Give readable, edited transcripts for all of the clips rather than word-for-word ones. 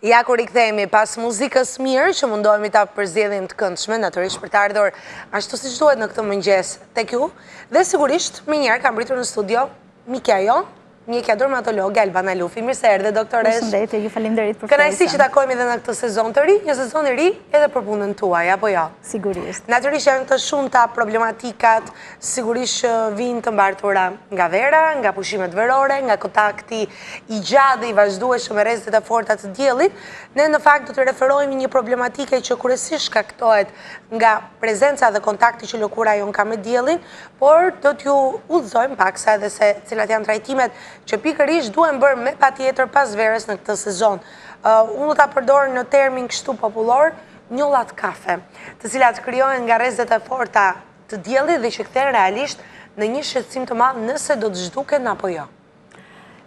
Ja ku rikthehemi pas muzikës mirë që mundohemi ta përzgjedhim të këndshme, natyrisht për të ardhur ashtu siç duhet në këtë mëngjes tek ju dhe sigurisht menjëherë ka mbërritur në studio mikja jonë, mjekja dermatologe Albana Lufi. Mirë se erdhe doktoreshë. Përshëndetje, ju faleminderit për ftesën. Kënaqësi që takohemi dhe në këtë sezon të ri, një sezon i ri edhe për punën tuaj, apo jo? Sigurisht. Natyrisht janë të shumta problematikat, sigurisht që vijnë të mbartura nga vera, nga pushimet verore, nga kontakti i gjatë dhe i vazhdueshëm me rrezet e forta të diellit. Ne në fakt do t'i referohemi një problematike që kryesisht shkaktohet nga prezenca dhe kontakti që lëkura jonë ka me diellin, por do t'ju udhëzojmë paksa edhe se cilat janë trajtimet që pikërisht duhen bërë me patjetër pas verës në këtë sezon. Unë do ta përdor në termin kështu popullor, njollat kafe, të cilat krijohen nga rrezet e forta të diellit dhe që kthehen realisht në një shqetësim të madh nëse do të zhduken apo jo.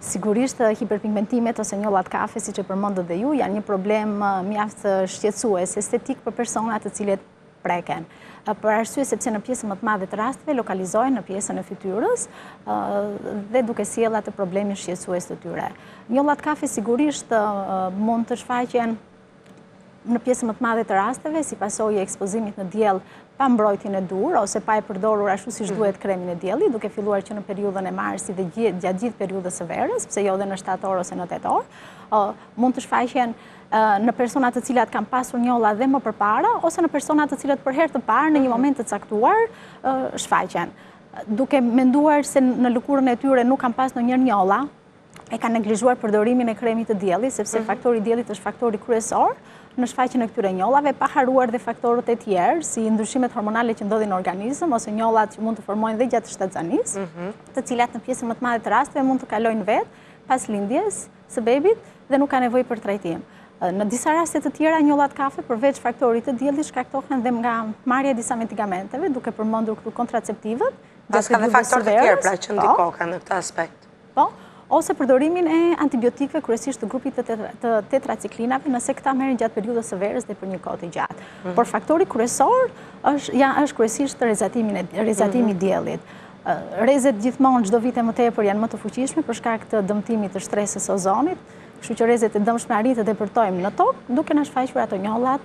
Sigurisht, hiperpigmentimet ose njollat kafe, siç e përmendët dhe ju, janë një problem mjaft shqetësues estetik për personat të cilët preken. Për arsye sepse në pjesën më të madhe të rasteve lokalizohen në pjesën e fytyrës dhe duke sjellë atë problemin shqetësues të tyre. Njollat kafe sigurisht mund të shfaqen në pjesën më të madhe të rasteve si pasojë e ekspozimit në diell pa mbrojtjen e duhur ose pa e përdorur ashtu siç mhm. duhet kremin e diellit, duke filluar që në periudhën e marsit dhe gjatë gjithë periudhës së verës, pse jo dhe në shtator ose në tetor, mund të shfaqen në persona të cilat kanë pasur njolla dhe më përpara, ose në persona të cilët për herë të parë në një mhm. moment të caktuar shfaqen. Duke menduar se në lëkurën e tyre nuk kanë pas ndonjëherë njolla, e kanë neglizhuar përdorimin e kremit të diellit, sepse mhm. faktori i diellit është faktori kryesor në shfaqjen e këtyre njollave, pa harruar dhe faktorët e tjerë, si ndryshimet hormonale që ndodhin në organizëm, ose njollat që mund të formojnë dhe gjatë shtatzanisë, mhm. të cilat në pjesën më të madhe të rasteve mund të kalojnë vetë pas lindjes së bebit dhe nuk ka nevojë për trajtim. Në disa raste të tjera, njollat kafe, përveç faktorit të diellit, shkaktohen dhe nga marrja e disa medikamenteve, duke përmendur këtu kontraceptivët, Paska dhe faktorë të tjerë, pra që po. ndikokan në këtë aspekt. Po, ose përdorimin e antibiotikëve kryesisht të grupit të tetraciklinave, nëse këta merren gjatë periudhës së verës dhe për një kohë të gjatë. Mhm. Por faktori kryesor është ja është kryesisht rrezatimi rrezatimi i mhm. diellit. Rrezet gjithmonë çdo vit e më tepër janë më të fuqishme për shkak të dëmtimit të shtresës së ozonit, kështu që rrezet e dëmshme arrijnë të depërtojnë në tokë, duke na shfaqur ato njollat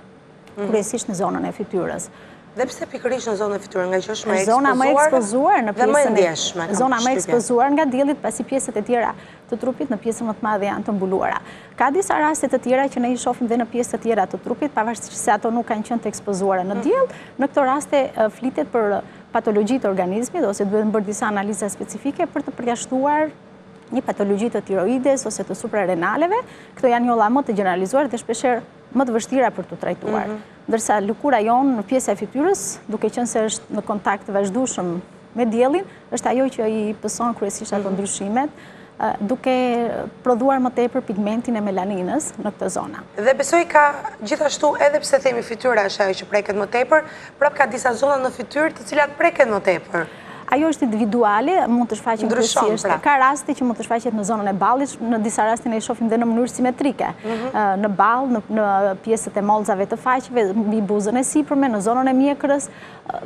mhm. kryesisht në zonën e fytyrës. Dhe pse pikërisht në zonën e fytyrës, ngaqë është më e ekspozuar më e ekspozuar në pjesën e ndjeshme. Zona më e ekspozuar nga diellit, pasi pjesët e tjera të trupit në pjesën më të madhe janë të mbuluara. Ka disa raste të tjera që ne i shohim dhe në pjesë të tjera të trupit, pavarësisht se ato nuk kanë qenë të ekspozuara në mm. diell, në këto raste flitet për patologji të organizmit ose duhen bërë disa analiza specifike për të përjashtuar një patologji të tiroides ose të suprarenaleve. Këto janë njolla më të gjeneralizuara dhe shpeshherë më të vështira për t'u trajtuar. Mhm. Ndërsa lëkura jonë në pjesa e fytyrës, duke qenë se është në kontakt të vazhdueshëm me diellin, është ajo që i pëson kryesisht ato mhm. ndryshimet, duke prodhuar më tepër pigmentin e melaninës në këto zona. Dhe besoj ka gjithashtu edhe pse themi fytyra është ajo që preket më tepër, prapë ka disa zona në fytyrë të cilat preken më tepër. Ajo është individuale, mund të shfaqen kryesisht. Pra. Ka raste që mund të shfaqet në zonën e ballit, në disa raste ne i shohim dhe në mënyrë simetrike. Mhm. Në ballë, në pjesët e mollzave të faqeve, mbi buzën e sipërme, në zonën e mjekrës,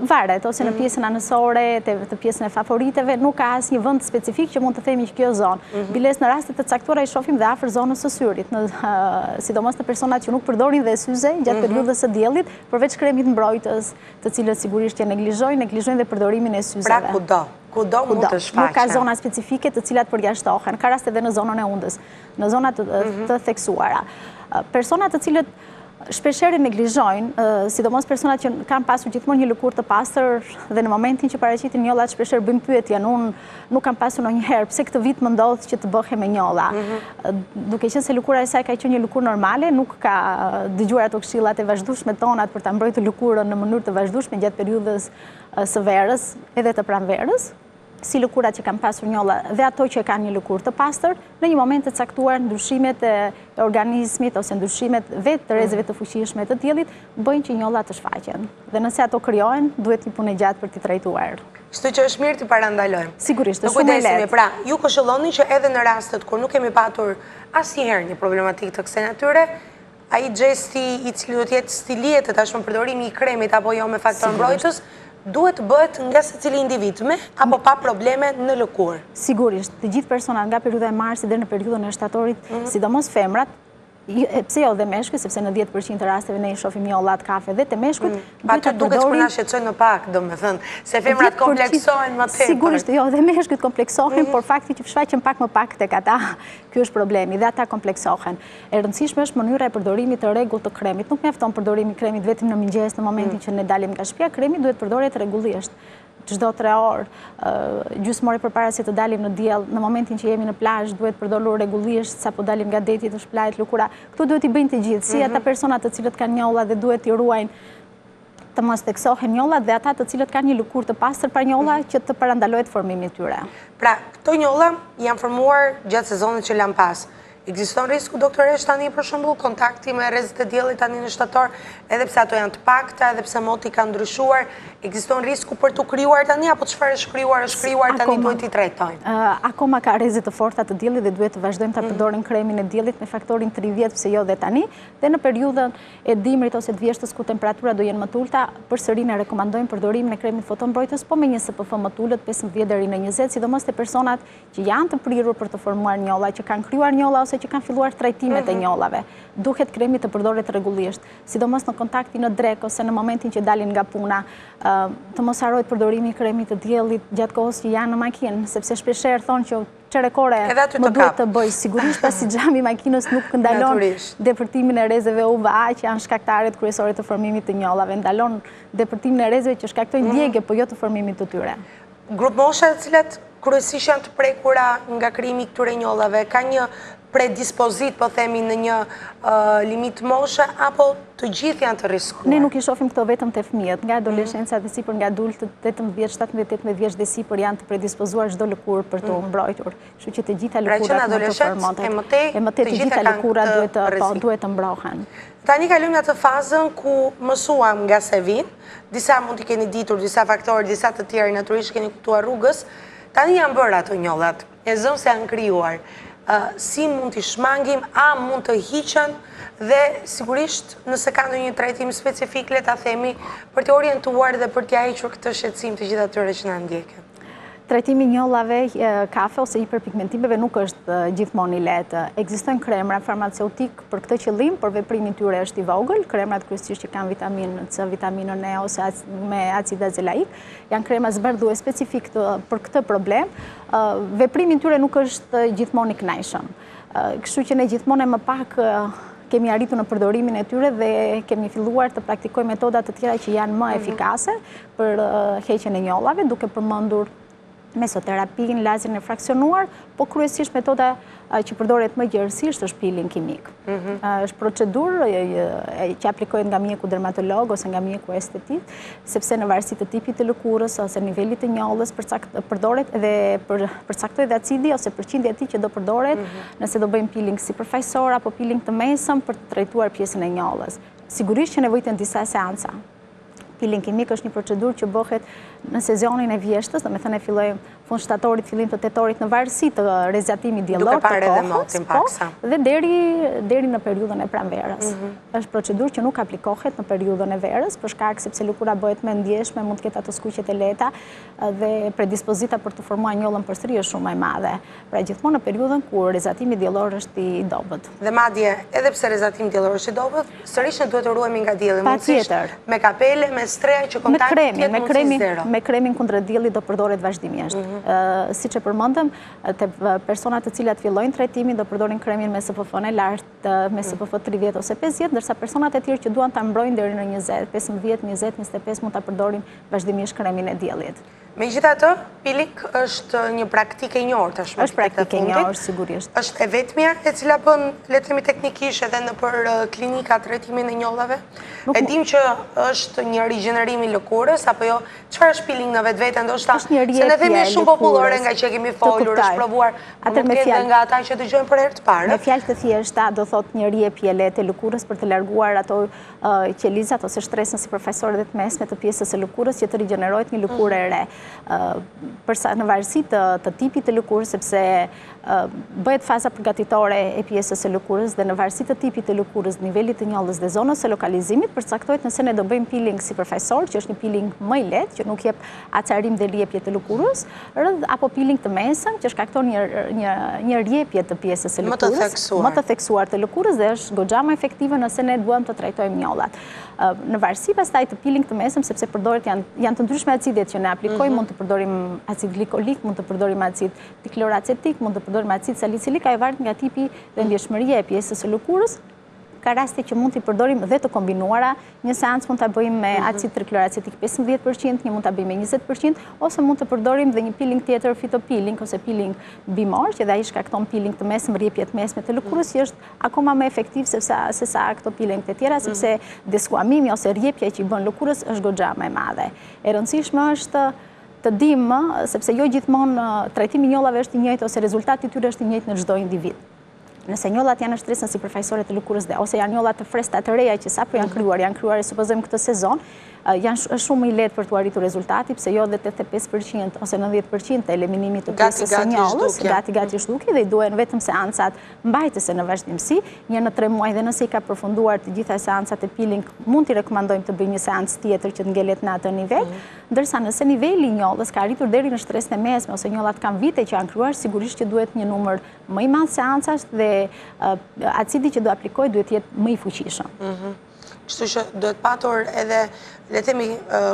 varet, ose në mhm. pjesën anësore, të pjesën e favoriteve, nuk ka asnjë vend specifik që mund të themi që kjo zonë. Mhm. Biles në raste të caktuara i shohim dhe afër zonës së syrit, sidomos në personat që nuk përdorin dhe syze gjatë periudhës së diellit, përveç kremit mbrojtës, të cilët sigurisht që neglizhojnë, neglizhojnë dhe përdorimin e syzeve. Pra kudo, kudo mund të shfaqen. Nuk ka zona specifike të cilat përjashtohen, ka raste dhe në zonën e hundës, në zona të mhm. theksuara. Persona të cilët shpeshherë neglizhojnë, sidomos personat që kanë pasur gjithmonë një lëkurë të pastër dhe në momentin që paraqiten njollat shpeshherë bëjnë pyetjen, unë nuk kam pasur ndonjëherë, pse këtë vit më ndodh që të bëhem me njolla. Mhm. Duke qenë se lëkura e saj ka qenë një lëkurë normale, nuk ka dëgjuar ato këshillat e vazhdueshme tonat për ta mbrojtur lëkurën në mënyrë të vazhdueshme gjatë periudhës së verës edhe të pranverës, si lëkurat që kanë pasur njolla dhe ato që kanë një lëkurë të pastër, në një moment të caktuar ndryshimet e organizmit ose ndryshimet vetë të rrezeve të fuqishme të diellit bëjnë që njollat të shfaqen. Dhe nëse ato krijohen, duhet një punë e gjatë për t'i trajtuar. Kështu që është mirë t'i parandalojmë. Sigurisht, është shumë e lehtë. Pra, ju këshilloni që edhe në rastet kur nuk kemi patur asnjëherë një problematikë të kësaj natyre, ai xhesti i cili do të jetë stil jete tashmë përdorimi i kremit apo jo me faktor mbrojtës, Duhet të bëhet nga secili individ me apo pa probleme në lëkurë? Sigurisht, të gjithë personat nga periudha e marsit deri në periudhën e shtatorit, mhm. sidomos femrat, pse jo dhe meshkujt, sepse në 10% të rasteve ne i shohim njollat kafe dhe te meshkujt, mm. duhet të duket sikur na shqetësojnë më pak, domethënë, se femrat kompleksohen më tepër. Sigurisht, jo, dhe meshkujt kompleksohen, mm. por fakti që shfaqen pak më pak tek ata, ky është problemi, dhe ata kompleksohen. E rëndësishme është mënyra e përdorimit të rregullt të kremit. Nuk mjafton përdorimi i kremit vetëm në mëngjes, në momentin mm. që ne dalim nga shtëpia, kremi duhet përdoret rregullisht çdo 3 orë, gjysmë ore përpara se të dalim në diell, në momentin që jemi në plazh, duhet përdorur rregullisht, sapo dalim nga deti të shpëlahet lëkura. Këto duhet t'i bëjnë të gjithë, si ata mhm. persona të cilët kanë njolla dhe duhet t'i ruajnë të mos theksohen njollat dhe ata të cilët kanë një lëkurë të pastër pa njolla mhm. që të parandalohet formimi i tyre. Pra, këto njolla janë formuar gjatë sezonit që lamë pas. Ekziston risku doktoreshë tani për shembull kontakti me rrezet e diellit tani në shtator, edhe pse ato janë të pakta, edhe pse moti ka ndryshuar, ekziston risku për t'u krijuar tani apo çfarë është krijuar, është krijuar tani duhet t'i trajtojmë? Akoma ka rreze të forta të diellit dhe duhet të vazhdojmë ta mhm. përdorim kremin e diellit me faktorin 30, pse jo dhe tani, dhe në periudhën e dimrit ose të vjeshtës ku temperaturat do jenë më të ulëta, përsëri ne rekomandojmë përdorimin e kremit fotombrojtës, po me një SPF më të ulët, 15 deri në 20, sidomos te personat që janë të prirur për të formuar njolla, që kanë krijuar njolla ose që kanë filluar trajtimet e mhm. njollave. Duhet kremi të përdoret rregullisht, sidomos në kontaktin në drekë ose në momentin që dalin nga puna, të mos harrohet përdorimi i kremit të diellit gjatë kohës që janë në makinë, sepse shpeshherë thonë që çerek ore më duhet të bëj, sigurisht pasi xhami i makinës nuk ndalon depërtimin e rrezeve UVA që janë shkaktaret kryesore të formimit të njollave, ndalon depërtimin e rrezeve që shkaktojnë mm. djegie, po jo të formimit të tyre. Grupmoshat të cilat kryesisht janë të prekura nga krijimi i këtyre njollave, ka një predispozitë, po themi, në një limit moshe, apo të gjithë janë të rrezikuar? Ne nuk i shohim këto vetëm te fëmijët, nga adoleshenca dhe sipër, nga adultët 18, 17, 18 vjeç dhe sipër janë të predispozuar çdo lëkurë për t'u mm. mbrojtur. Kështu që të gjitha pra lëkurat mund të formohen. E më tej, e më tej të gjitha lëkurat duhet të po, duhet të mbrohen. Tani kalojmë në atë fazën ku mësuam nga se vijnë, disa mund t'i keni ditur, disa faktorë, disa të tjerë natyrisht keni kuptuar rrugës, tani janë bërë ato njollat. E zëmë se janë krijuar. Si mund t'i shmangim, a mund të hiqen dhe sigurisht nëse ka ndonjë trajtim specifik le ta themi për t'i orientuar dhe për t'ia hequr këtë shqetësim të gjithë atyre që na ndjekin. Trajtimi i njollave kafe ose hiperpigmentimeve nuk është gjithmonë i lehtë. Ekzistojnë kremra farmaceutikë për këtë qëllim, por veprimi i tyre është i vogël. Kremrat kryesisht që kanë vitaminë C, vitaminën E ose me acid azelaik, janë kremra zbardhues specifik për këtë problem. Veprimi i tyre nuk është gjithmonë i kënaqshëm. Kështu që ne gjithmonë e më pak kemi arritur në përdorimin e tyre dhe kemi filluar të praktikojmë metoda të tjera që janë më mhm. efikase për heqjen e njollave, duke përmendur mesoterapinë, lazerin e fraksionuar, po kryesisht metoda që përdoret më gjerësisht është peeling kimik. Mhm. Është procedurë që aplikohet nga mjeku dermatolog ose nga mjeku estetik, sepse në varësi të tipit të lëkurës ose nivelit të njollës përdoret edhe përcaktohet dhe acidi ose përqindja e tij që do përdoret mhm. nëse do bëjmë peeling sipërfaqësor apo peeling të mesëm për të trajtuar pjesën e njollës. Sigurisht që nevojiten disa seanca. Peeling kimik është një procedurë që bëhet në sezonin e vjeshtës, domethënë e fillojmë fund shtatorit, fillim të tetorit në varësi të rrezatimit diellor të kohës, po, dhe deri deri në periudhën e pranverës. Mhm. Është procedurë që nuk aplikohet në periudhën e verës, për shkak sepse lëkura bëhet më e ndjeshme, mund të ketë ato skuqjet e lehta dhe predispozita për të formuar njollën përsëri është shumë më e madhe. Pra gjithmonë në periudhën kur rrezatimi diellor është i dobët. Dhe madje, edhe pse rrezatimi diellor është i dobët, sërish ne duhet të ruhemi nga dielli, mundësisht me kapele, me streha që kontakti të jetë mundësisht zero. Me kremin kundër diellit do përdoret vazhdimisht. Mhm. Siç e përmendëm, te personat të cilat fillojnë trajtimin do përdorin kremin me SPF-në e lartë, me SPF 30 ose 50, ndërsa personat e tjerë që duan ta mbrojnë deri në 20, 15, 20, 25 mund ta përdorin vazhdimisht kremin e diellit. Megjithatë, peeling është një praktikë e njohur tashmë. Është praktikë e njohur, sigurisht. Është e vetmja e cila bën, le të themi teknikisht edhe nëpër klinika trajtimin e njollave. E dim që është një rigjenerim i lëkurës apo jo? Çfarë është peeling në vetvete ndoshta? Është një Se ne themi është shumë popullore nga që e kemi folur, është provuar, por mund të ketë nga ata që dëgjojnë për herë të parë. Me fjalë të thjeshta do thotë një rjepje e lehtë e lëkurës për të larguar ato qelizat ose shtresën sipërfaqësore dhe të mesme të pjesës së lëkurës që të rigjenerohet një lëkurë e re. Përsa në varësi të, të tipit të lëkurës, sepse bëhet faza përgatitore e pjesës së lëkurës dhe në varësi të tipit të lëkurës, nivelit të njollës dhe zonës së lokalizimit, përcaktohet nëse ne do bëjmë peeling sipërfaqësor, që është një peeling më i lehtë, që nuk jep acarim dhe rrjepje të lëkurës, apo peeling të mesëm, që shkakton një, një, një rrjepje të pjesës së lëkurës, më të theksuar të lëkurës dhe është goxha më efektive nëse ne duam të trajtojmë njollat. Në varësi pastaj të peeling të mesëm, sepse përdoret janë, janë të ndryshme acidet që ne aplikojmë, mhm. mund të përdorim acid glikolik, mund të përdorim acid dikloracetik, mund të përdorim acid salicilik, ajo varet nga tipi dhe ndjeshmëria e pjesës së lëkurës, ka raste që mund t'i përdorim dhe të kombinuara, një seancë mund ta bëjmë me mhm. acid trikloracetik 15%, një mund ta bëjmë me 20%, ose mund të përdorim dhe një peeling tjetër fitopeeling ose peeling bimor, që dhe ai shkakton peeling të mesëm, rrjepje të mesme të lëkurës, që është akoma më efektiv se sa, se sa këto peeling të tjera, mhm. sepse deskuamimi ose rrjepja që i bën lëkurës është goxha më e madhe. E rëndësishme është të dimë, sepse jo gjithmonë trajtimi i njollave është i njëjtë ose rezultati i tyre është i njëjtë në çdo individ. Nëse njollat janë në shtresën sipërfaqësore të lëkurës dhe ose janë njolla të freskëta të reja që sapo janë mhm. krijuar, janë krijuar e supozojmë këtë sezon, janë është shumë më i lehtë për t'u arritur rezultati, pse jo dhe 85% ose 90% të eliminimit të pjesës së njollës, gati gati zhdukje dhe i duhen vetëm seancat mbajtëse në vazhdimësi, një në 3 muaj dhe nëse i ka përfunduar të gjitha seancat e peeling, mund t'i rekomandojmë të bëjë një seancë tjetër që të ngelet në atë nivel, mhm. ndërsa nëse niveli i njollës ka arritur deri në shtresën e mesme ose njollat kanë vite që janë krijuar, sigurisht që duhet një numër më i madh seancash dhe acidi që do aplikojë duhet të jetë më i fuqishëm. Mhm. Kështu që duhet patur edhe, le themi,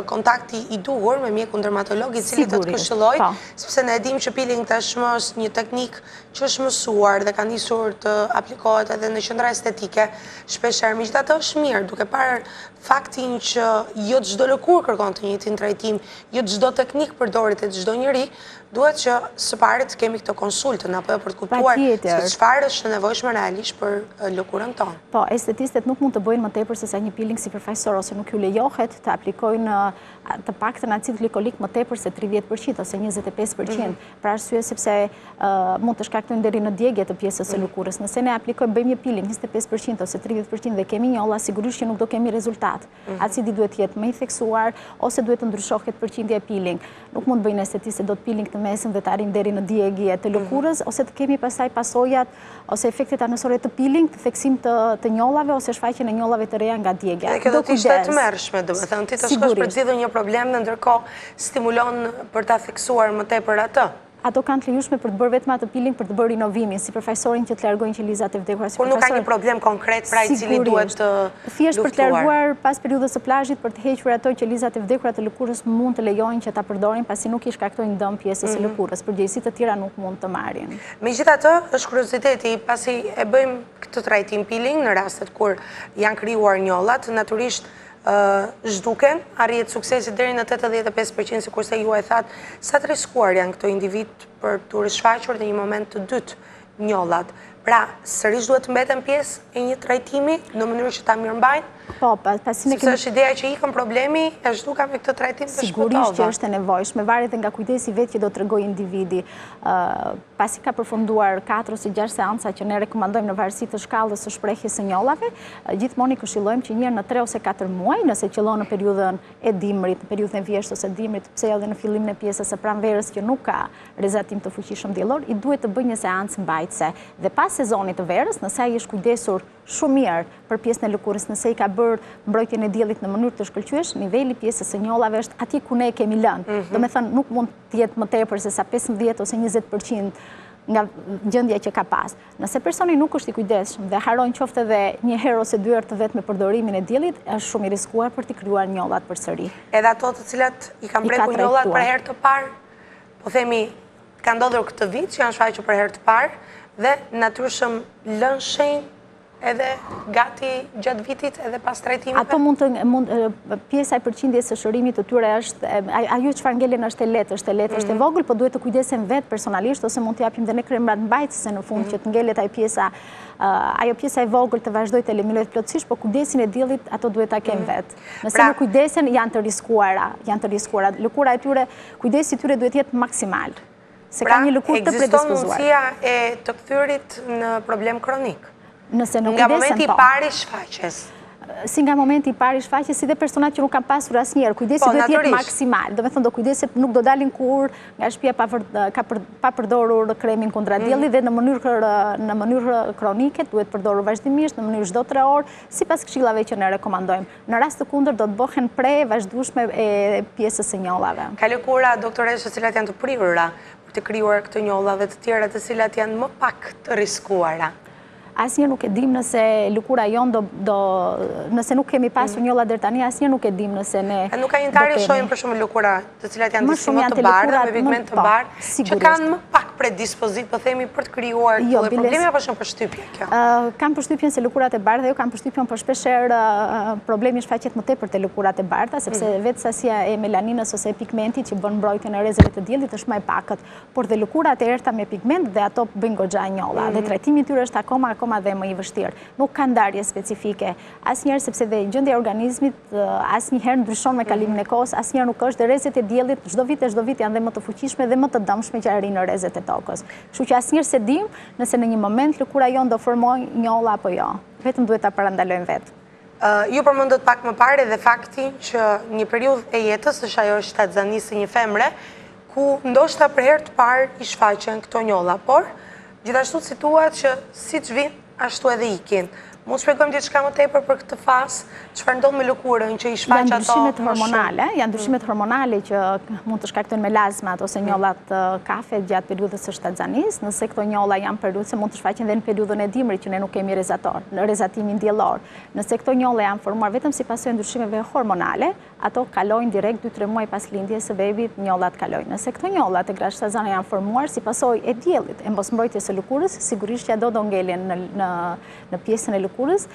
kontakti i duhur me mjekun dermatolog i cili të të këshillojë, po. sepse ne e dimë që peeling tashmë është një teknikë që është mësuar dhe ka nisur të aplikohet edhe në qendra estetike, shpeshherë, megjithatë është mirë, duke parë faktin që jo çdo lëkurë kërkon të njëjtin trajtim, jo çdo teknikë përdoret te çdo njeri, duhet që së pari të kemi këtë konsultën, apo jo për të kuptuar se çfarë është e nevojshme realisht për lëkurën tonë. Po, estetistët nuk mund të bëjnë më tepër se sa një peeling sipërfaqësor, ose nuk ju lejohet të aplikojnë të paktën acid glikolik më tepër se 30% ose 25%, mhm. për arsye sepse mund të shkaktojnë deri në djegie të pjesës së mhm. lëkurës. Nëse ne aplikojmë bëjmë një peeling 25% ose 30% dhe kemi njolla, sigurisht që nuk do kemi rezultat. Mhm. Acidi duhet të jetë më i theksuar ose duhet të ndryshohet përqindja e peeling. Nuk mund të bëjnë estetistët dot peeling të mesëm dhe të arrijmë deri në djegie të mhm. lëkurës ose të kemi pastaj pasojat ose efektet anësore të peeling, të theksim të, të njollave ose shfaqjen e njollave të reja nga djegia. Dhe kjo do të ishte e tmerrshme, domethënë ti të shkosh për të zgjidhur një problem dhe ndërkohë stimulon për ta theksuar më tepër atë. Ato kanë të lejushme për të bërë vetëm atë peeling për të bërë rinovimin, sipërfaqësorin që të largojnë qelizat e vdekura sipërfaqësore. Kur nuk ka një problem konkret pra i cili duhet të luftuar. Thjesht për të larguar pas periudhës së plazhit për të hequr ato qelizat e vdekura të lëkurës mund të lejojnë që ta përdorin pasi nuk i shkaktojnë dëm pjesës së mhm. lëkurës. Përgjegjësi të tjera nuk mund të marrin. Megjithatë, është kurioziteti pasi e bëjmë këtë trajtim peeling në rastet kur janë krijuar njollat, natyrisht zhduken, arrihet suksesi deri në 85%, sikurse ju e thatë, sa të riskuar janë këto individë për t'u rishfaqur në një moment të dytë njollat. Pra, sërish duhet të mbeten pjesë e një trajtimi në mënyrë që ta mirëmbajnë? Po, pasi ne kemi... Sepse është ideja që ikën problemi, e zhduka me këtë trajtim dhe shpëtova. Sigurisht që është e nevojshme, varet dhe nga kujdesi vetë që do tregojë individi. Pasi ka përfunduar 4 ose 6 seanca që ne rekomandojmë në varësi të shkallës së shprehjes së njollave, gjithmonë i këshillojmë që një herë në 3 ose 4 muaj, nëse qëllon në periudhën e dimrit, në periudhën e vjeshtës ose dimrit, pse jo dhe në fillimin e pjesës së pranverës që nuk ka rrezatim të fuqishëm diellor, i duhet të bëjë një seancë mbajtëse. Dhe pas sezonit të verës, nëse ai është kujdesur shumë mirë për pjesën e lëkurës, nëse i ka bërë mbrojtjen e diellit në mënyrë të shkëlqyeshme, niveli i pjesës së njollave është atje ku ne e kemi lënë. Mm -hmm. Domethënë, nuk mund të jetë më tepër se sa 15 ose 20% nga gjendja që ka pas. Nëse personi nuk është i kujdesshëm dhe harron qoftë edhe një herë ose dy herë të vetme përdorimin e diellit, është shumë i riskuar për t'i krijuar njollat përsëri. Edhe ato të cilat i kanë prekur njollat për herë të parë, po themi, ka ndodhur këtë vit që janë shfaqur për herë të parë dhe natyrshëm lënë shenjë edhe gati gjatë vitit edhe pas trajtimeve? Ato mund të, mund, pjesa e përqindjes së shërimit të tyre është, ajo çfarë ngelen është e lehtë, është e lehtë, është e mhm. vogël, po duhet të kujdesen vetë personalisht, ose mund të japim dhe ne kremrat mbajtëse në fund, mhm. që të ngelet ajo pjesa, ajo pjesa e vogël të vazhdojë të eliminohet plotësisht, po kujdesin e diellit ato duhet ta kenë mhm. vetë. Nëse pra nuk kujdesen, janë të riskuara, janë të riskuara. Lëkura e tyre, kujdesi i tyre duhet të jetë maksimal. Se pra, ka një lëkurë të predispozuar. Pra, ekziston mundësia e të kthyerit në problem kronik? Nëse nuk kujdesen, po. Nga momenti i parë i shfaqjes. Si nga momenti i parë i shfaqjes, si dhe personat që nuk kanë pasur asnjëherë, kujdesi po, duhet të jetë maksimal. Domethënë do kujdeset nuk do dalin kurrë nga shtëpia pa përdorur kremin kundra mhm. diellit dhe në mënyrë në mënyrë kronike duhet përdorur vazhdimisht në mënyrë çdo 3 orë, sipas këshillave që ne rekomandojmë. Në rast të kundërt do të bëhen pre e vazhdueshme e pjesës së njollave. Ka lëkura doktoreshë të cilat janë të prirura për të krijuar këto njolla dhe të tjera të cilat janë më pak të riskuara. Asnjëherë nuk e dim nëse lëkura jonë do, do, nëse nuk kemi pasur mm. njolla deri tani, asnjëherë nuk e dim nëse ne A nuk ka një tarë shohim për shembull lëkura të cilat janë disi më të bardha, me pigment të po, bardhë, që kanë më pak predispozitë, po themi, për të krijuar jo, këtë lloj problemi, apo shumë përshtypje kjo? Kam përshtypjen se lëkurat e bardha, jo kam përshtypjen, por shpeshherë problemi shfaqet më tepër te lëkurat e bardha, sepse mm. vetë sasia e melaninës ose e pigmentit që bën mbrojtjen e rrezeve të diellit është më e pakët. por dhe lëkurat e errëta me pigment dhe ato bëjnë goxha njolla dhe mhm. trajtimi i tyre është akoma akoma dhe më i vështirë. Nuk ka ndarje specifike, asnjëherë sepse dhe gjendja e organizmit asnjëherë ndryshon me kalimin e mhm. kohës, asnjëherë nuk është dhe rrezet e diellit çdo vit e çdo vit janë dhe më të fuqishme dhe më të dëmshme që arrijnë në rrezet e tokës. Kështu që asnjëherë s'e dimë nëse në një moment lëkura jonë do formojë njolla apo jo. Vetëm duhet ta parandalojmë vetë. Ju përmendët pak më parë edhe faktin që një periudhë e jetës është ajo e shtatzanisë së një femre, ku ndoshta për herë të parë i shfaqen këto njolla, por gjithashtu cituat që siç vijnë, ashtu edhe ikin. Mund të shpjegojmë diçka më tepër për këtë fazë? Çfarë ndodh me lëkurën që i shfaq ato? Janë ndryshimet hormonale, janë ndryshimet hormonale që mund të shkaktojnë melazmat ose mm. njollat kafe gjatë periudhës së shtatzanisë. Nëse këto njolla janë periudhë, mund të shfaqen dhe në periudhën e dimrit që ne nuk kemi rrezator, në rrezatimin diellor. Nëse këto njolla janë formuar vetëm si pasojë e ndryshimeve hormonale, ato kalojnë direkt 2-3 muaj pas lindjes së bebit, njollat kalojnë. Nëse këto njolla te gratë shtatzana janë formuar si pasojë e diellit, e mosmbrojtjes së lëkurës, sigurisht që ato do ngelen në, në, në pjesën e lëkurës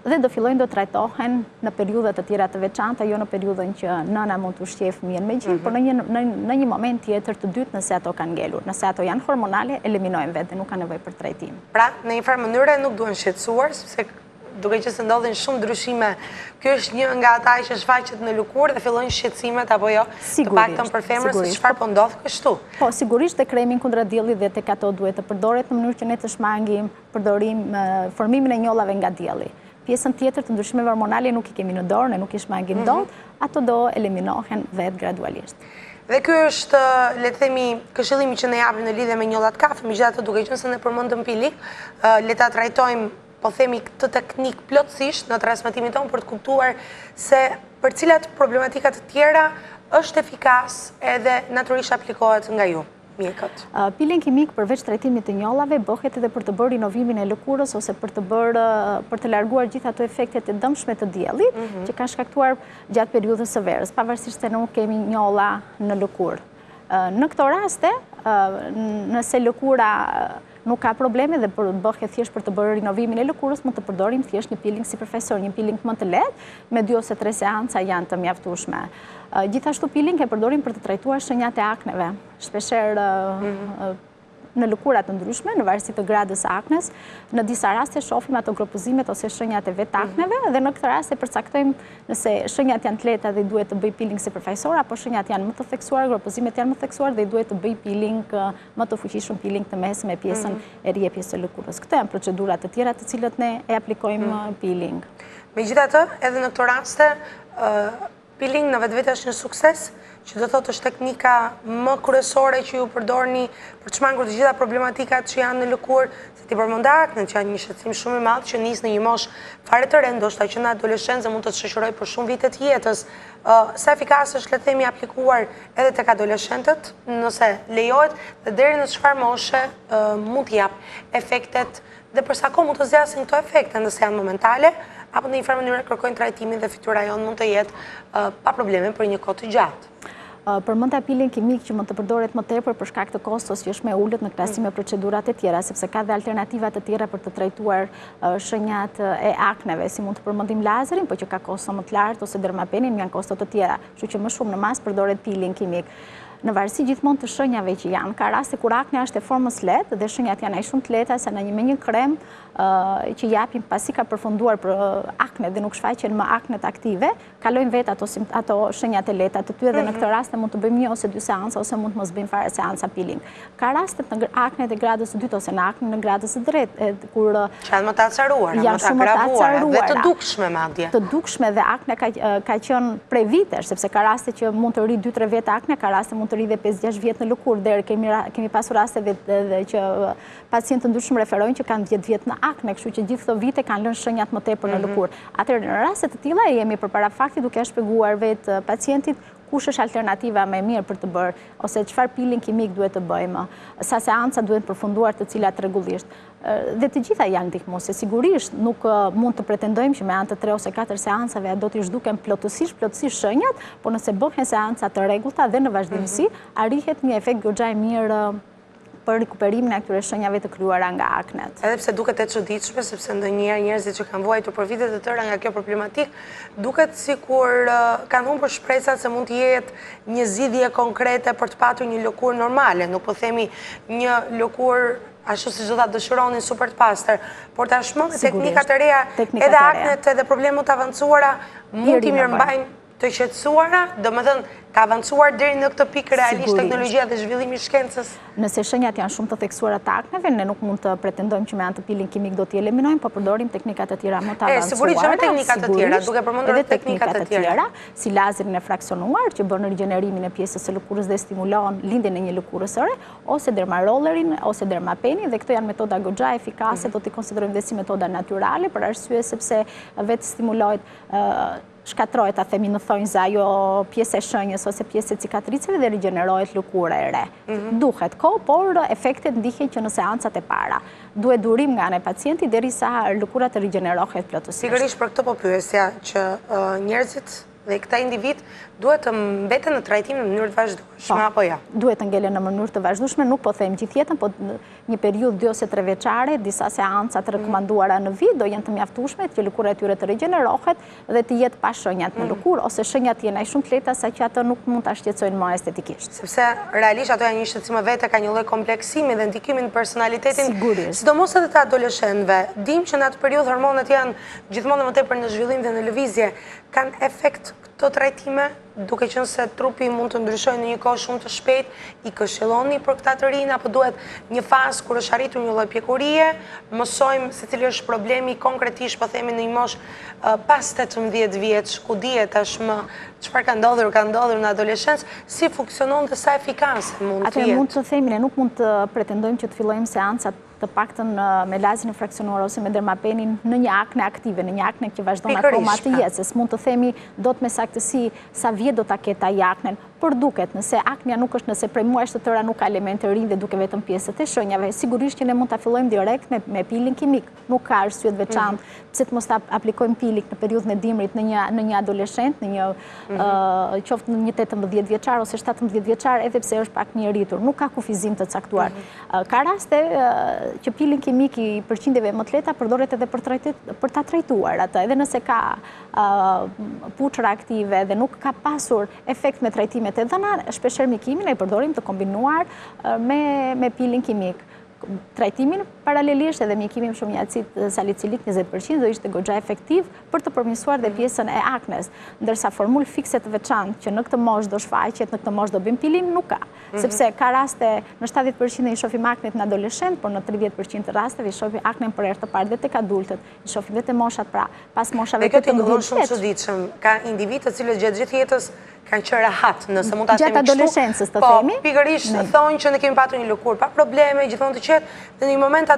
dhe do fillojnë do trajtohen në periudha të tjera të veçanta, jo në periudhën që nëna mund të ushqejë fëmijën me gji, mm -hmm. por në një, në, në një moment tjetër të dytë nëse ato kanë ngelur. Nëse ato janë hormonale, eliminohen vetë dhe nuk ka nevojë për trajtim. Pra, në një farë mënyre nuk duhen shqetësuar, sepse duke qenë se ndodhin shumë ndryshime, ky është një nga ata që shfaqet në lëkurë dhe fillojnë shqetësimet apo jo, të paktën për femrën se çfarë po ndodh kështu. Po, sigurisht dhe kremin kundra diellit dhe tek ato duhet të përdoret në mënyrë që ne të shmangim përdorim formimin e njollave nga dielli. Pjesën tjetër të ndryshimeve hormonale nuk i kemi në dorë, ne nuk i shmangim mhm. dot, ato do eliminohen vetë gradualisht. Dhe ky është, le të themi, këshillimi që ne japim në lidhje me njollat kafe, megjithatë duke qenë se ne përmendëm peeling, le ta trajtojmë po themi këtë teknikë plotësisht në transmetimin tonë për të kuptuar se për cilat problematika të tjera është efikas edhe natyrisht aplikohet nga ju, mjekët. Peeling kimik përveç trajtimit të njollave bëhet edhe për të bërë rinovimin e lëkurës ose për të bërë për të larguar gjithë ato efektet e dëmshme të diellit mhm. që kanë shkaktuar gjatë periudhës së verës, pavarësisht se nuk kemi njolla në lëkurë. Në këto raste, nëse lëkura nuk ka probleme dhe bëhet thjesht për të bërë rinovimin e lëkurës, mund të përdorim thjesht një peeling sipërfaqësor, një peeling më të lehtë, me 2 ose 3 seanca janë të mjaftueshme. Gjithashtu peeling e përdorim për të trajtuar shenjat e akneve. Shpeshherë mhm. në lëkura të ndryshme, në varësi të gradës së aknes, në disa raste shohim ato gropëzimet ose shenjat e vetë mhm. akneve dhe në këtë rast e përcaktojmë nëse shenjat janë të lehta dhe i duhet të bëjë peeling sipërfaqësor apo shenjat janë më të theksuara, gropëzimet janë më të theksuara dhe i duhet të bëjë peeling më të fuqishëm peeling të mesëm me pjesën mhm. e rrjepjes së lëkurës. Këto janë procedura të tjera të cilat ne e aplikojmë mhm. peeling. Megjithatë, edhe në këto raste, peeling në vetvete është një sukses, që do thotë është teknika më kryesore që ju përdorni për të shmangur të gjitha problematikat që janë në lëkurë, se ti përmende aknet që janë një shqetësim shumë i madh që nis në një moshë fare të re, ndoshta që në adoleshencë mund të të shoqërojë për shumë vite të jetës. Sa efikas është le të themi aplikuar edhe tek adoleshentët, nëse lejohet dhe deri në çfarë moshe mund të japë efektet dhe për sa kohë mund të zgjasin këto efekte, nëse janë momentale apo në një farë mënyre kërkojnë trajtimin dhe fytyra jonë mund të jetë pa probleme për një kohë të gjatë. Përmenda peeling kimik që mund të përdoret më tepër për shkak të kostos që është më e ulët në krahasim me procedurat e tjera, sepse ka dhe alternativa të tjera për të trajtuar shenjat e akneve, si mund të përmendim lazerin, po që ka kosto më të lartë, ose dermapenin, janë kosto të tjera, kështu që më shumë në masë përdoret peeling kimik. Në varësi gjithmonë të shenjave që janë. Ka raste kur aknja është e formës lehtë dhe shenjat janë aq shumë të lehta sa në një me një krem që japim pasi ka përfunduar për aknet dhe nuk shfaqen më aknet aktive, kalojnë vetë ato, ato shenjat e lehta të tyre dhe në mhm. këtë rast ne mund të bëjmë një ose dy seanca ose mund të mos bëjmë fare seanca peeling. Ka raste në aknet e gradës së dytë ose në aknet në gradës së tretë kur që janë më të acaruara, më të agravuara dhe të dukshme madje. Të dukshme dhe akne ka, ka qenë prej vitesh, sepse ka raste që mund të rri 2-3 vjet akne, ka raste mund të rri dhe 5-6 vjet në lëkurë, dhe kemi, kemi pasur raste dhe, dhe, që pacientë të ndryshëm referojnë që kanë 10 vjet në akne, kështu që gjithë këto vite kanë lënë shenjat më tepër në mhm. lëkurë. Atëherë në raste të tilla jemi përpara faktit duke ia shpjeguar vetë pacientit kush është alternativa më e mirë për të bërë, ose çfarë peeling kimik duhet të bëjmë, sa seanca duhet përfunduar të cilat rregullisht. Dhe të gjitha janë ndihmuese. Sigurisht nuk mund të pretendojmë që me anë të 3 ose 4 seancave do t'i zhduken plotësisht, plotësisht shenjat, por nëse bëhen seanca të rregullta dhe në vazhdimësi, mhm. arrihet një efekt goxha i mirë për rikuperimin e këtyre shenjave të krijuara nga aknet. Edhe pse duket e çuditshme, sepse ndonjëherë njerëzit që kanë vuajtur për vite të tëra nga kjo problematikë, duket sikur kanë humbur shpresat se mund të jetë një zgjidhje konkrete për të patur një lëkurë normale, nuk po themi një lëkurë ashtu siç do ta dëshironin super të pastër, por tashmë me teknika të reja, edhe aknet edhe probleme të avancuara mund t'i mirëmbajnë të qetësuara, domethënë ka avancuar deri në këtë pikë realisht teknologjia dhe zhvillimi i shkencës? Nëse shenjat janë shumë të theksuara të akneve, ne nuk mund të pretendojmë që me anë të peeling kimik do t'i eliminojmë, po përdorim teknika të tjera më të avancuara. Sigurisht që me teknika të tjera, duke përmendur edhe teknika të tjera, si lazerin e fraksionuar, që bën rigjenerimin e pjesës së lëkurës dhe stimulon lindjen e një lëkurës së re, ose dermarollerin, ose dermapenin, dhe këto janë metoda goxha efikase, mhm. do t'i konsiderojmë dhe si metoda natyrale, për arsye sepse vetë stimulohet shkatërrohet, ta themi në thonjëza, ajo pjesë e shenjës ose pjesë e cikatriceve dhe rigjenerohet lëkura e re. Mhm. Duhet kohë, por efektet ndihen që në seancat e para. Duhet durim nga ana e pacientit derisa lëkura të rigjenerohet plotësisht. Pikërisht për këtë po pyesja që njerëzit dhe këta individë duhet të mbeten në trajtim në mënyrë të vazhdueshme, po, apo jo? Duhet të ngelen në mënyrë të vazhdueshme, nuk po them gjithë jetën, po një periudhë 2 ose 3 vjeçare, disa seanca të rekomanduara në vit, do jenë të mjaftueshme që lëkura e tyre të rigjenerohet dhe të jetë pa shenjat në mm. lëkurë, ose shenjat të jenë aq shumë të lehta sa që atë nuk mund ta shqetësojnë më estetikisht. Sepse realisht ato janë një shqetësim më vete, ka një lloj kompleksimi dhe ndikimi në personalitetin, sidomos edhe të adoleshentëve. Dimë që në atë periudhë hormonet janë gjithmonë më tepër në zhvillim dhe në lëvizje. Kanë efekt këto trajtime, duke qenë se trupi mund të ndryshojë në një kohë shumë të shpejtë, i këshilloni për këta të rinj apo duhet një fazë kur është arritur një lloj pjekurie, mësojmë se cili është problemi konkretisht, po themi në një moshë pas 18 vjeç, ku dihet tashmë çfarë ka ndodhur, ka ndodhur në adoleshencë, si funksionon dhe sa efikase mund të jetë. Atëherë mund të themi, ne nuk mund të pretendojmë që të fillojmë seancat të paktën me lazerin e fraksionuar ose me dermapenin në një akne aktive, në një akne që vazhdon akoma të jetë, se s'mund të themi dot me saktësi sa vjet do ta ketë ai aknen, por duket nëse aknja nuk është nëse prej muajsh të tëra nuk ka elementë të rinj dhe duken vetëm pjesët e shenjave, sigurisht që ne mund ta fillojmë direkt me, me peeling kimik. Nuk ka arsye të veçantë mhm. pse të mos ta aplikojmë peeling në periudhën e dimrit në një në një adoleshent, në një mhm. qoftë në një 18 vjeçar ose 17 vjeçar, edhe pse është pak më i rritur, nuk ka kufizim të caktuar. Mhm. Ka raste që peeling kimik i përqindjeve më të lehta përdoret edhe për, për ta trajtuar atë, edhe nëse ka puçra aktive dhe nuk ka pasur efekt me trajtimet e dhëna, shpeshherë mjekimin e përdorim të kombinuar me, me peeling kimik. Trajtimin paralelisht edhe mjekimin me shumë një acid salicilik 20% do ishte goxha efektiv për të përmirësuar dhe pjesën e aknes. Ndërsa formulë fikse të veçantë që në këtë moshë do shfaqet, në këtë moshë do bëjmë peeling, nuk ka. Mhm. Sepse ka raste në 70% i shohim aknet në adoleshent, por në 30% të rasteve i shohim aknen për herë të parë dhe tek adultët, i shohim dhe te moshat pra, pas moshave 18 vjeç. Dhe kjo tingëllon shumë çuditshëm. Ka individë të cilët gjatë gjithë jetës kanë qenë rehat, nëse mund ta themi kështu. Gjatë adoleshencës të po, themi. Po, pikërisht thonë që ne kemi patur një lëkurë pa probleme, gjithmonë të qetë, dhe në një moment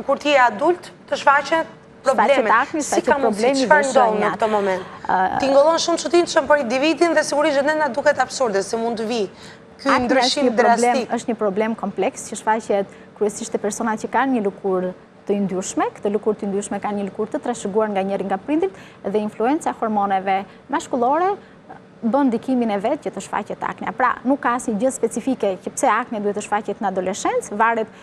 kur ti je adult, të shfaqet problemet. Si ka mundësi, çfarë ndodh në këtë moment? Tingëllon shumë çuditshëm për individin dhe sigurisht dhe ne na duket absurde, si mund të vijë ky ndryshim drastik. Është një problem kompleks që shfaqet kryesisht te personat që kanë një lëkurë të yndyrshme, këtë lëkurë të yndyrshme kanë një lëkurë të trashëguar nga njëri nga prindërit dhe influenca e hormoneve mashkullore bën ndikimin e vet që të shfaqet aknja. Pra, nuk ka asnjë gjë specifike që pse aknja duhet të shfaqet në adoleshencë, varet.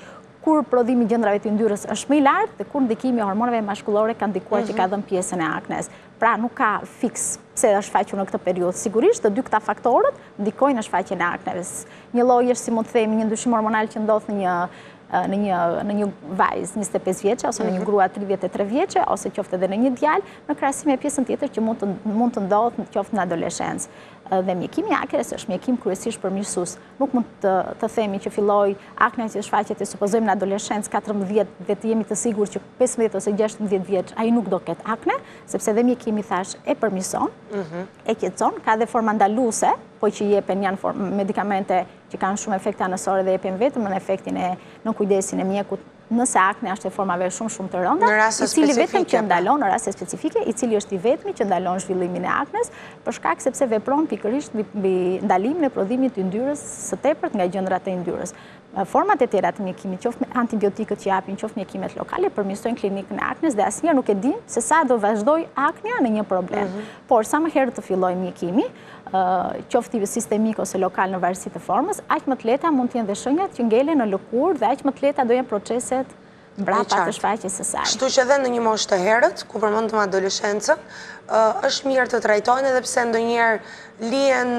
kur prodhimi i gjëndrave të yndyrës është më i lartë dhe kur ndikimi i hormoneve mashkullore ka ndikuar që ka mhm. dhënë pjesën e aknes. Pra nuk ka fiks pse është shfaqur në këtë periudhë. Sigurisht të dy këta faktorët ndikojnë në shfaqjen e akneve. Një lloj është si mund të themi një ndryshim hormonal që ndodh në një në një në një vajzë 25 vjeçe ose në një mhm. grua 33 vjeçe ose qoftë edhe në një djalë, në krahasim me pjesën tjetër që mund të mund të ndodhë qoftë në adoleshencë. Dhe mjekimi i aknes është mjekim kryesisht përmirësues. Nuk mund të, të themi që filloi akneja që shfaqet e supozojmë në adoleshencë 14 dhe të jemi të sigurt që 15 ose 16 vjeç ai nuk do ketë akne, sepse dhe mjekimi thashë e përmirëson, mhm. e qetëson, ka dhe forma ndaluese, po që jepen janë medikamente që kanë shumë efekte anësore dhe jepen vetëm në efektin e në kujdesin e mjekut nëse akneja është e formave shumë shumë të rënda, i cili vetëm që pra. ndalon në raste specifike, i cili është i vetmi që ndalon zhvillimin e aknes, për shkak sepse vepron pikërisht mbi ndalimin e prodhimit të yndyrës së tepërt nga gjëndrat e yndyrës. Format e tjera të mjekimit, qoftë me antibiotikët që japin, qoftë mjekimet lokale, përmirësojnë klinikën e aknes dhe asnjëherë nuk e dim se sa do vazhdojë akneja në një problem. Mhm. Por sa më herët të fillojë mjekimi, qoftë sistemik ose lokal në varësi të formës, aq më të lehta mund të jenë dhe shenjat që ngelen në lëkurë dhe aq më të lehta do jenë proceset mbrapa të shfaqjes së saj. Kështu që edhe në një moshë të herët, ku përmendëm adoleshencën, është mirë të trajtohen edhe pse ndonjëherë lihen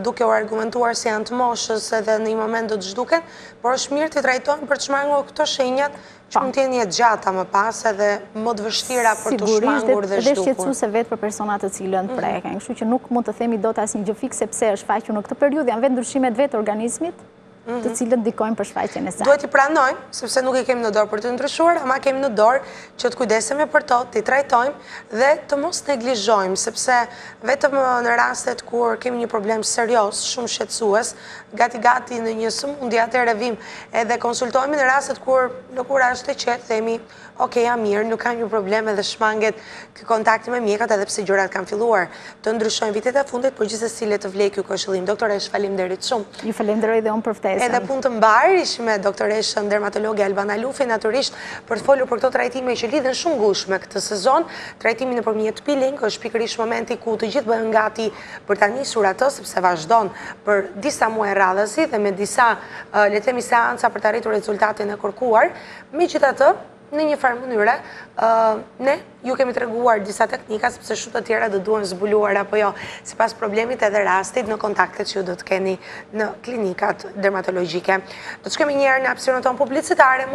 duke u argumentuar se janë të moshës edhe në një moment do të zhduken, por është mirë të trajtohen për të shmangur këto shenjat që mund të jenë jetëgjata më pas edhe më të vështira për t'u shmangur dhe zhdukur. Sigurisht, dhe shqetësuese vetë për personat të cilët mhm. preken, kështu që nuk mund të themi dot asnjë gjë fikse pse është shfaqur në këtë periudhë, janë vetë ndryshimet vetë të organizmit, të mhm. cilët ndikojnë për shfaqjen e saj. Duhet t'i pranojmë, sepse nuk i kemi në dorë për të ndryshuar, ama kemi në dorë që të kujdesemi për to, t'i trajtojmë dhe të mos neglizhojmë, sepse vetëm në rastet kur kemi një problem serioz, shumë shqetësues, gati gati në një sëmundje, atëherë vijmë edhe konsultohemi në rastet kur lëkura është e qetë, themi, ok, jam mirë, nuk kam një problem edhe shmanget ky kontakti me mjekët edhe pse gjërat kanë filluar të ndryshojnë vitet e fundit, por gjithsesi le të vlejë ky këshillim. Doktoreshë, faleminderit shumë. Ju falenderoj dhe unë për ftesën. Edhe punë të mbarë, ishim me doktoreshën dermatologe Albana Lufi, natyrisht për të folur për këto trajtime që lidhen shumë ngushtë me këtë sezon. Trajtimi nëpërmjet peeling është pikërisht momenti ku të gjithë bëhen gati për ta nisur atë, sepse vazhdon për disa muaj radhazi dhe me disa, le të themi, seanca për të arritur rezultatin e kërkuar. Megjithatë, në një farë mënyre, ne ju kemi treguar disa teknika, sepse shumë të tjera do duhen zbuluar apo jo, sipas problemit edhe rastit në kontaktet që ju do të keni në klinikat dermatologjike. Do të shkojmë njëherë në hapësirën tonë publicitare.